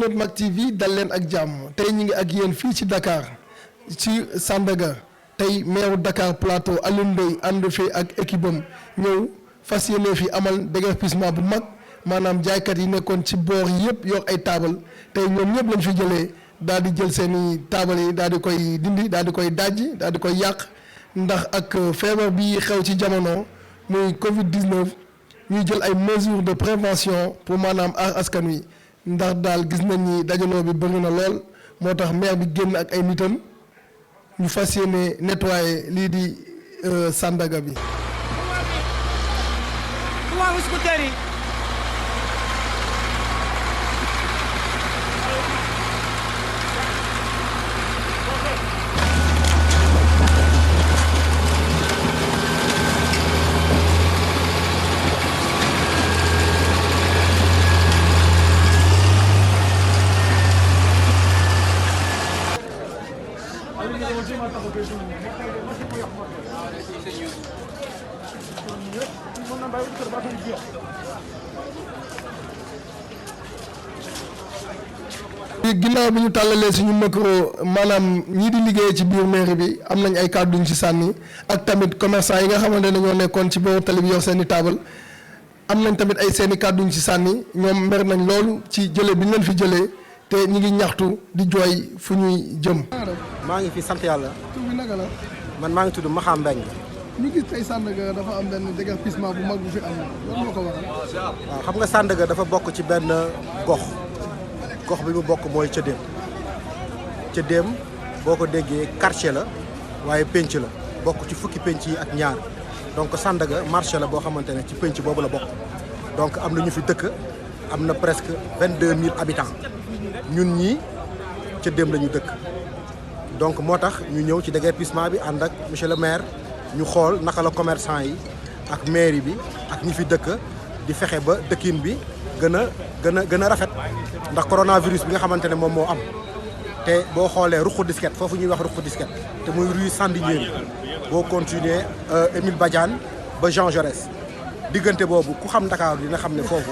internet Mak TV dal leen ak jàmm tey ñu ngi ak yéen fii ci Dakar ci Sandaga tey maire Dakar Plateau Alioune Ndoye ànd fi ak équipe am ñëw fas yéene fi amal déguerpissement bu mag maanaam jaaykat yi nekkoon ci boor yëpp yor ay taabal tey ñoom ñëpp lañ fi jëlee daal di jël seeni taabal yi daal di koy dindi daal di koy dajji daal di koy yàq ndax ak feebar bi xew ci jamono muy Covid-19 ñuy jël ay mesures de prévention pour maanaam aar askan wi ndax daal gis nañ ni dajaloo bi bëri na lool moo tax maire bi génn ak ay nitam ñu fas yéene nettoyer lii di Sandaga bi. ginnaaw bi ñu tàllalee suñu micro maanaam ñii di liggéey ci biir mairie bi am nañ ay kàddu ñu ci sànni ak tamit commerçant yi nga xamante ne ñoo nekkoon ci booru tali bi yor seen i taabal am nañ tamit ay seen i kàddu ñu ci sànni ñoom mer nañ loolu ci jële bi ñu leen fi jëlee te ñu ngi ñaxtu di jooy fu ñuy jëm. maa ngi fi sant yàlla. tur bi naka la. man maa ngi tudd Maxa Mbengue. ñu gis tey Sandaga dafa am benn déguerpissement bu mag bu fi am loolu moo ko waral. waaw xam nga Sandaga dafa bokk ci benn gox bi mu bokk mooy Cëddeem boo ko déggee quartier la waaye penc la bokk ci fukki penc yi ak ñaar donc Sandaga marché la boo xamante ne ci penc boobu la bokk donc am na ñu fi dëkk am na presque 22000 habitants ñun ñii Cëddeem la ñu dëkk donc moo tax ñu ñëw ci déguerpissement bi ànd ak monsieur le maire ñu xool naka la commerçant yi ak mairie bi ak ñi fi dëkk di fexe ba dëkkin bi gën a rafet ndax coronavirus bi nga xamante ne moom moo am te boo xoolee Ruqu Disquette foofu ñuy wax Ruqu Disquette te muy rue Sandiniéry boo continuer Émile Badiane ba Jean Jaurès diggante boobu ku xam Dakar dina xam ne foofu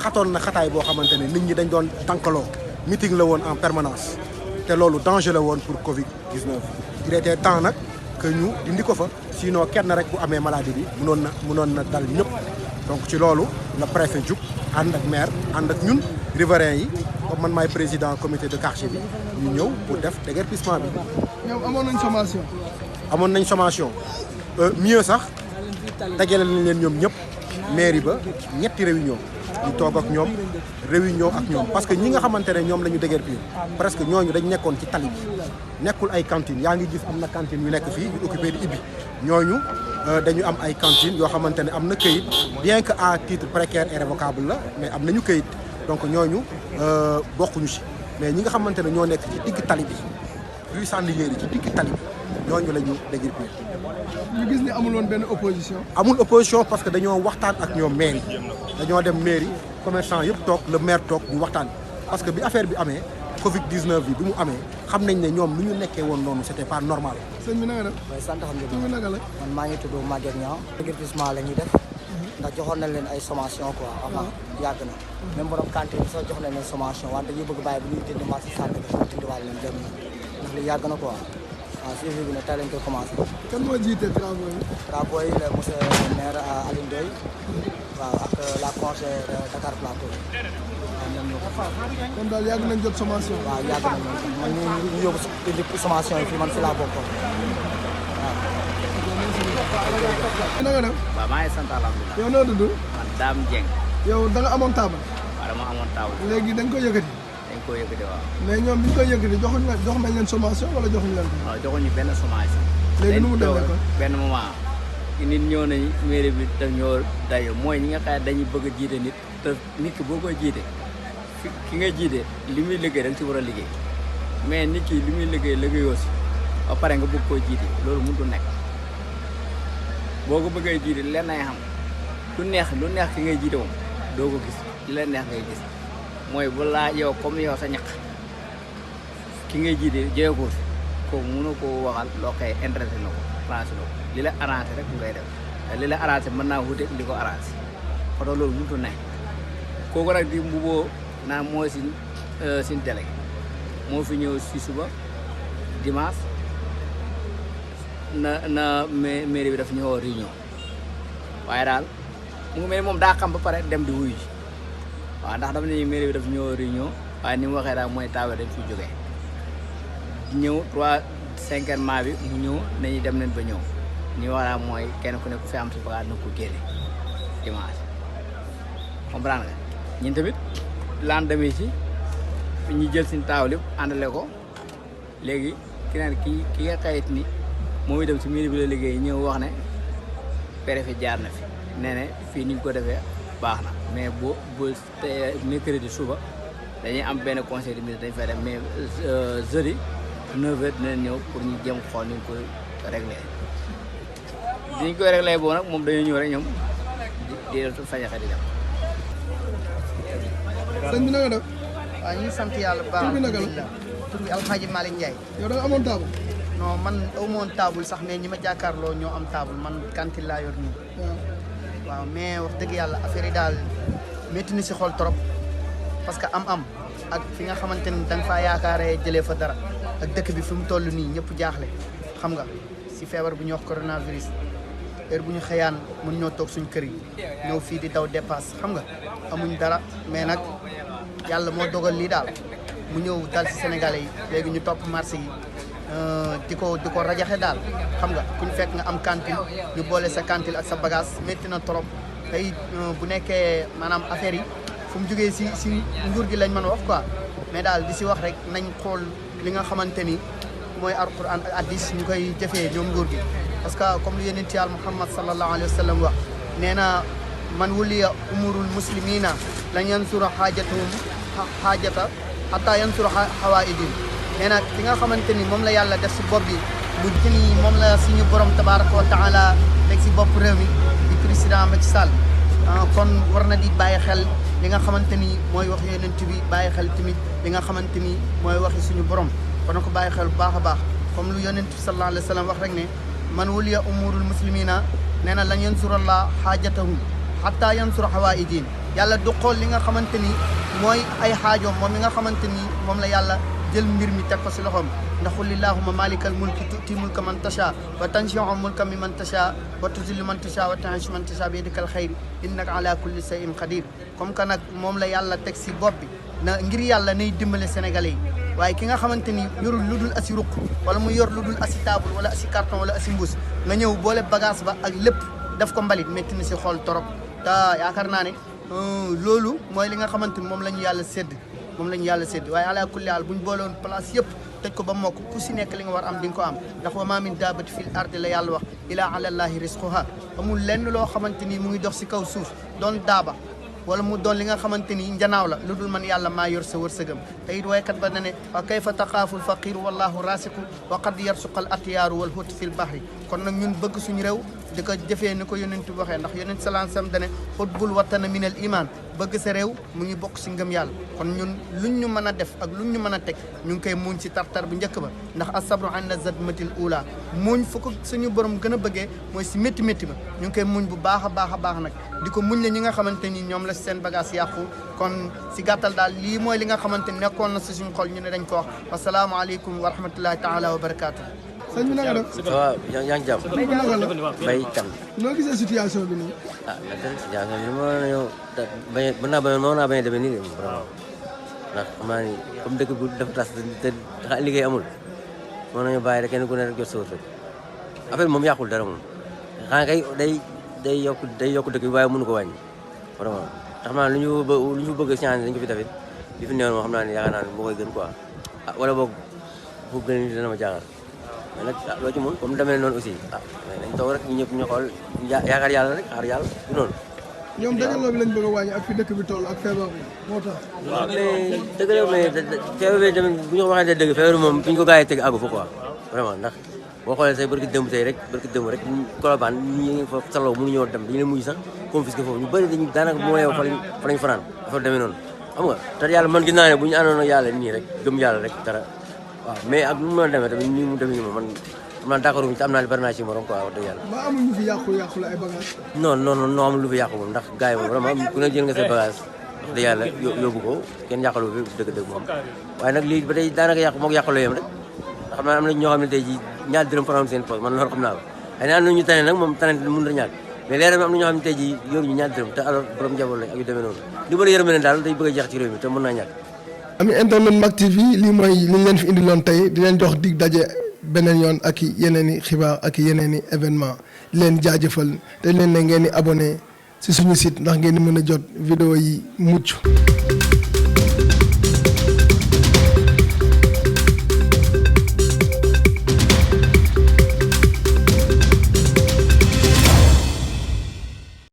xatoon na xataay boo xamante ne nit ñi dañ doon tànkaloo meeting la woon en permanence te loolu danger la woon pour Covid-19 il était temps nag que ñu dindi ko fa sinon kenn rek bu amee maladie bi mënoon na dal ñëpp donc ci loolu la préfet jug ànd ak maire ànd ak ñun riverains yi comme man maay président comité de quartier bi ñu ñëw pour def déguerpissement bi. ñoom amoon nañ sommation. amoon nañ sommation mieux sax dajale nañ leen ñoom ñëpp mairie ba ñetti réunion ñu toog ak ñoom réunion ak ñoom parce que ñi nga xamante ne ñoom la ñu déguerpir presque ñooñu dañ nekkoon ci tali bi nekkul ay cantines yaa ngi gis am na cantine yu nekk fii yu occupé di ibbi ñooñu dañu am ay cantines yoo xamante ne am na këyit bien que à titre précaire et révocable la mais am nañu këyit donc ñooñu bokkuñu ci mais ñi nga xamante ne ñoo nekk ci digg tali bi rue Sandiniéry ci digg tali bi ñooñu la ñu déguerpir. ñu gis ni amul woon benn opposition. amul opposition parce que dañoo waxtaan ak ñoom mairie dañoo dem mairie commerçant yëpp toog le maire toog ñu waxtaan parce que bi affaire bi amee Covid-19 bi mu amee xam nañ ne ñoom lu ñu nekkee woon noonu c'était pas normal. sëñ bi naka la. waaye sant xam nga tur bi naka la. man maa ngi tudd Maguette Niang. déguerpissement la ñuy def ndax joxoon nañ leen ay sommation quoi avant yàgg na même borom cantine bi sax jox nañ leen sommation wante dañuy bëgg bàyyi bu ñuy dindi marché Sandaga ñu dindiwaale leen dem ndax li yàgg na quoi waaw suivi bi ne tey lañ koy commencé. kan moo jiite travaux yi. travaux yi la monsieur le maire Alioune Ndoye waaw ak la conseillère Dakar Plateau waaw ñoom ñoo ko. kon daal yàgg nañ jot sommation. waaw yàgg na man ñu yóbbu indi sommation yi fii man fi laa bokkoon waaw. naka def. waaw maa ngi sant alhamdulilah. yow noo tudd. man Dame Dieng. yow da nga amoon taabal. waaw dama amoon taabal. léegi dañ ko yëkkati. dañ koo yëkkati waaw. mais ñoom bi ñu koy yëkkati jox nañ leen sommation wala joxuñu leen ko. waaw joxuñu benn sommation. léegi nu mu demee kon benn moment nit ñëw nañu mairie bi daf ñoo dayo mooy ñi nga xam ne dañuy bëgg a jiite nit te nit ki boo koy jiite ki nga jiite li muy liggéey da nga ci war a liggéey mais nit ki li muy liggéeyoo si ba pare nga bëgg koo jiite loolu mënut nekk boo ko bëggee jiite leen nay xam lu neex ki ngay jiite moom doo ko gis li leen neex ngay gis mooy bu laa yow comme yow sa ñaq ki ngay jiite jëyee ko si kooku mënoo koo waxal loo koy intéressé na ko arrangé na ko li la arrangé rek ngay def li la arrangé mën naa wute li ko arrangé oto loolu mënut ne kooku nag di mbuboo naa mooy si suñu délégué moo fi ñëw si suba dimanche na mairie bi daf ñëw réunion waaye daal mu ngi mel ni moom daa xam ba pare dem di wuyu ji waaw ndax dafa ne mairie bi daf ñëw réunion waaye ni mu waxee daal mooy taawee dañ fi jógee ñëw 3/5 bi mu ñëw nañu dem nañ ba ñëw ni wax daal mooy kenn ku ne ku fi am si bagage na ko génne dimanche comprendre nga ñun tamit laan demee ci ñu jël suñu taaw lépp àndale ko léegi ki naan ki nga xayit ni moom itam si mairie bi la liggéey ñëw wax ne préfet jaar na fi nee ne fii ni ñu ko defee baax na mais bu te mercredi suba dañuy am benn conseil de ministre dañ fay dem mais jeudi 9h dinañ ñëw pour ñu jëm xool ni ñu koy réglé diñ koy réglé boobu nag moom dañoo ñëw rek ñoom di fajaxe di dem. sëñ bi na nga def. waaw ñu ngi sant yàlla bu baax. tur bi naka la tur bi Alxaaji Malick Ndiaye. yow da nga amoon taabu. non man amu woon taabul sax mais ñi ma jàkkaarloo ñoo am taabul man kantin laa yor nii. waaw mais wax dëgg yàlla affaire yi daal métti na si xol trop parce que am-am ak fi nga xamante ni da nga faa yaakaaree jëlee fa dara ak dëkk bi fi mu toll nii ñëpp jaaxle xam nga si feebar bu ñuy wax coronavirus heure bu ñu xëyaan mën ñoo toog suñ kër yi ñëw fii di daw dépasse xam nga amuñ dara mais nag yàlla moo dogal lii daal mu ñëw dal si Sénégalais yi léegi ñu topp marché yi di ko rajaxe daal xam nga ku ñu fekk nga am cantine ñu boole sa cantine ak sa bagage métti na trop tey bu nekkee maanaam affaire yi fu mu jógee si nguur gi lañ mën a wax quoi mais daal di si wax rek nañ xool li nga xamante ni mooy alquran ak hadis ñu koy jëfee ñoom nguur gi parce que comme lu yonent Yàlla Muhammad sallallahu alayhi wa sallam wax nee na man wuliya umurul muslimina lan yansura xaajata hatta yansura xawaidin nee na ki nga xamante ni moom la yàlla def si bopp bi mu ni moom la suñu borom tabaraka wa taala teg si bopp réew mi di président Macky Sall kon war na di bàyyi xel li nga xamante ni mooy wax yonent bi bàyyi xel tamit li nga xamante ni mooy waxi suñu borom kon na ko bàyyi xel bu baax a baax comme lu yonent bi sallallahu alayhi wa sallam wax rek ne man wuliya umurul muslimina nee na lan yansurallah xaajatahum hatta yansura hawaidin yàlla du xool li nga xamante ni mooy ay xaajoom moom mi nga xamante ni moom la yàlla jël mbir mi teg ko si loxoom ndax qul illahumma malikal mulki tu'ti mulka man tasha wa tanzi'u mulka mimman tasha wa tuzillu man tasha wa tu'izzu man tasha bi yadikal xayr innaka ala kulli shay'in qadir comme que nag moom la yàlla teg si bopp bi na ngir yàlla nay dimbale sénégalais yi waaye ki nga xamante ni yorul lu dul asi ruq wala mu yor lu dul asi table wala asi carton wala asi mbuus nga ñëw boole bagage ba ak lépp def ko mbalit métti na si xool torop te yaakaar naa ne loolu mooy li nga xamante ni moom la ñu yàlla sédd waaye ala kulli haal bu ñu boole woon place yëpp tëj ko ba mokk ku si nekk li nga war am di nga ko am ndax wa ma min daabati fil ardi la yàlla wax ilaa ala llahi risquha amul lenn loo xamante ni mu ngi dox si kaw suuf doon daaba wala mu doon li nga xamante ni njanaaw la lu dul man yàlla maa yor sa wërsëgam te it waykat ba na ne wa kayfa taqaaful faqiru wallahu rasiqu wa qad yarsuqal atiyaaru wal hut fil bahri kon nag ñun bëgg suñu réew di ko jëfee ni ko yonent bi waxee ndax yonent salaan sam dane xutbul watana min al iman bëgg sa réew mu ngi bokk si ngëm yàlla kon ñun luñ ñu mën a def ak luñ ñu mën a teg ñu ngi koy muñ si tartar bu njëkk ba ndax asabru inda zadmatil ula muñ fu ko suñu borom gën a bëggee mooy si métti métti ba ñu ngi koy muñ bu baax a baax nag di ko muñ la ñi nga xamante ni ñoom la seen bagage yàqu kon si gàttal daal lii mooy li nga xamante ni nekkoon na si suñu xol ñu ne dañ ko wax wasalaamaaleykum wa rahmatullahi taala wa barakaatu. sëñ bi na nga def. waaw yaa ngi jàmm. Mbaye Kane. noo gisee situation bi nii. nag situation bi mën naa bañ a demee nii de vraiment ndax xam naa ni comme dëkk bu dafa tas te liggéey amul mën nañu bàyyi rek kenn ku ne rek jot sa wërsëg affaire bi moom yàqul dara moom xanaa kay day yokk dëkk bi waaye mënu ko wàññi vraiment te xam naa lu ñu bëgg a changé dañ ko fi defit li fi newoon moom xam naa ni yaakaar naa ne moo koy gën quoi wala boog fu gën a dina ma jaaxal mais nag loo ci mun comme demee noonu aussi mais dañ toog rek ñu ñëpp ñu xool yaakaar yàlla rek xaar yàlla du noonu. ñoom dajaloo bi lañ bëgg a wàññi ak fi dëkk bi toll ak feebar bi moo tax. waaw mais dëgg la mais feebar bi tamit bu ñu ko waxee dëgg feebar bi moom fi ñu ko gars yi teg àggu fa quoi vraiment ndax boo xoolee say barki dëmb rek Colobane ñi fa saloo mënu ñëw dem dañu leen mujj sax confisqué foofu ñu bëri dañu daanaka bu ma yow fa lañ fanaan dafa demee noonu xam nga te yàlla man gis naa ne bu ñu àndoon ak yàlla nii rek gëm yàlla rek dara waaw mais ak lu mu mën a demee tamit nii mu demee nii moom man xam naa d'accord te am naa bari naa ci morom quoi wax dëgg yàlla. ba amul ñu fi yàqu la ay bagages. non amul lu fi yàqu moom ndax gars yi moom vraiment ku ne jël nga say bagage wax dëgg yàlla yóbbu ko kenn yàqaloo fi dëgg-dëgg moom waaye nag lii ba tey daanaka yàqu moog yàqaloo yem rek xam naa am na ñoo xam ne tey ji ñaar dërëm faram seen poche man loolu xam naa ko xëy na am na ñu tane nag moom tane mën na ñàkk mais leer am na ñoo xam ne tey ji yoruñu ñaar dërëm te alors borom njaboot lañ ak yu demee noonu li ma la yërëm leen daal day bëgg a jeex ci réew mi te mën naa ñàkk ami internet Mak TV lii mooy li ñu leen fi indiloon tey di leen jox dig daje beneen yoon ak i yeneen i xibaar ak i yeneen i événement di leen jaajëfal te leen ne ngeen di abonné si suñu site ndax ngeen di mën a jot vidéo yi mucc